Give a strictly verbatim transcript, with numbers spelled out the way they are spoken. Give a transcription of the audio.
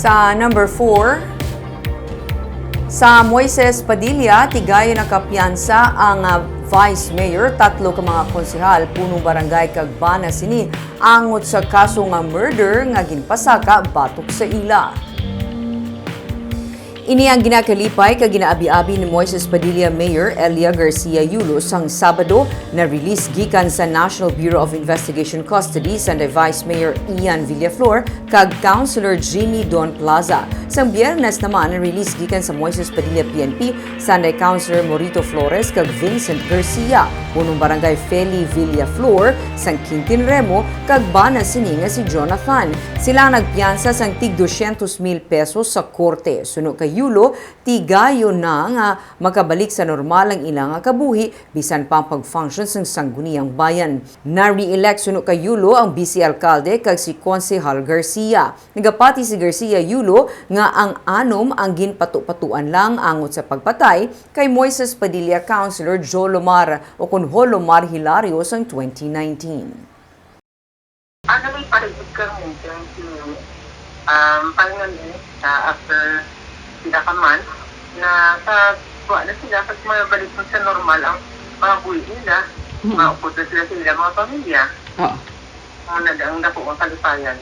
Sa number four, sa Moises Padilla, tigayon nakapiyansa ang, ah, Vice Mayor, tatlo ka mga konsehal, punong barangay kag bana sini angot sa kaso nga murder nga ginpasaka batok sa ila. Ini ang ginakalipay kag ginaabi-abi ni Moises Padilla Mayor Elia Garcia Yulo sang Sabado, na-release gikan sa National Bureau of Investigation custody, sanday Vice Mayor Ian Villaflor kag Councilor Jimmy Don Plaza. Sang Biyernes naman, na-release gikan sa Moises Padilla P N P, sanday Councilor Morito Flores kag Vincent Garcia, punong barangay Feli Villaflor sang Quintin Remo, kag bana sini nga si Jonathan. Sila nagpiyansa sang tig dosyentos mil pesos sa korte. Suno kay Yulo, tigayon na nga makabalik sa normal ang ila nga kabuhi, bisan pa ang pag-function sang Sangguniang Bayan. Na-re-elect suno kay Yulo ang vice alkalde kag si Konsehal Garcia. Nagapati si Garcia Yulo nga ang anom ang ginpato-patuan lang angot sa pagpatay kay Moises Padilla, Councilor Jolomar o kon Holomar Hilario sang twenty nineteen. Ano may parigid kami, thank you. Um, finally, ah, after pila ka months, na sa kuha na sila, kasi mabalik na sa normal ang mga buhi nila, Mhm. maupod na sila sa ilang mga pamilya. Oo. Ang nag-, ang dako ang kalipayan.